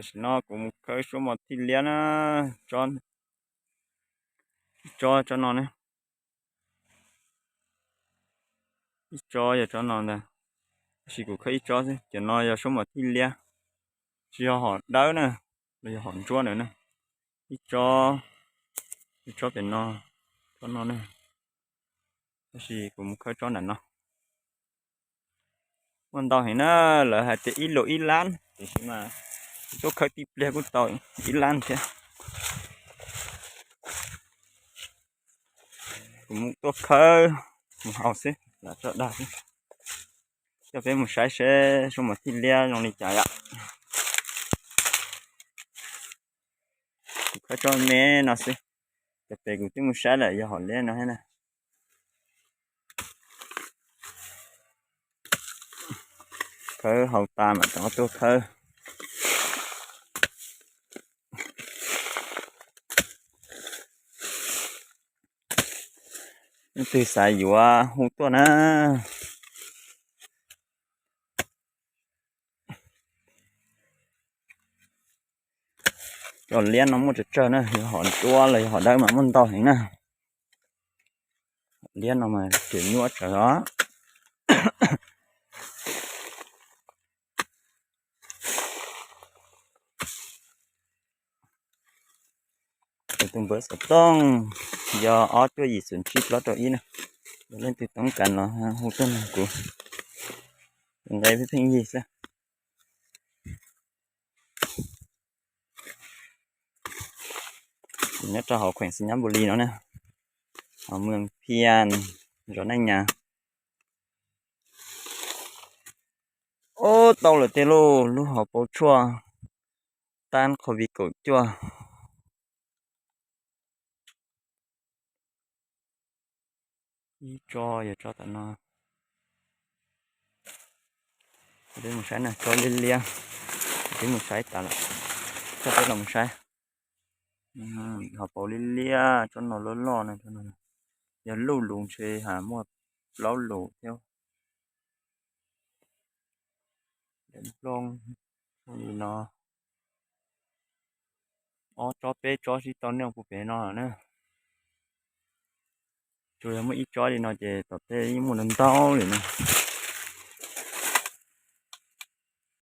Tam sim no kuv mus khawb suab mos thij liab na, tsob, ib tsob tsob no ne, ib tsob yog tsob no ntag, tab sis kuv khawb ib tsob xwb. Cov no yog suab mos thij liab, tsis yog hom dawb na, los yog hom ntsuab na. Ib tsob, ib tsob pem no, tsob no ne, tab sis kuv mus khawb tsob nram no. Muaj ntau heev na, lawv hais tias ib lus ib lab, tiam sis mas kuv tuaj khawb tib pliag kuj tau ib lab thiab. Kuv mus tuaj khawb mus haus xwb, lam tso dag xwb. Coj peb mus saib seb suab mos thij liab zoo li cas yom. Kuv khawb tsob me no xwb, cov pem kuv twb mus saib lawm yog hom liab no thiab na. Khawb haus tas mam rov tuaj khawb. Leej twg xav yuav hu tuaj na. Cov liab no muaj tsawg tsawg na, yog hom ntsuab los yog hom dawb mas muaj ntau heev na. Liab no mas tseem nyuaj tsawv os. Tus npawb xov tooj yog ob cuaj yim xoom tsib plaub rau ib na. Yog leej twg toob kas los hu tuaj nrog kuv nqa pheej pheej yig xwb. Kuv nyob rau hauv kheem Xais Nyab Npus Lis no na, hauv Moos Phiaj, zos Naj Nyas. Ub, tau lawm tiag lauj, lub hauv paus tshuaj tab covid kaum cuaj. Ib tsob yog tsob tom no. Peb mus saib na, tsob liab liab. Peb mus saib tas lawm, coj peb los mus saib. Hauv paus liab liab, tsob no loj loj na, yog luj lus ntshe has muaj plaub lus thiab. Nplooj li no, ob tsob peb tsob sib tau nyob puag pem no na. Tsuas yog muaj ib tsob li no ces tom tej yeej muaj ntau ntau li no.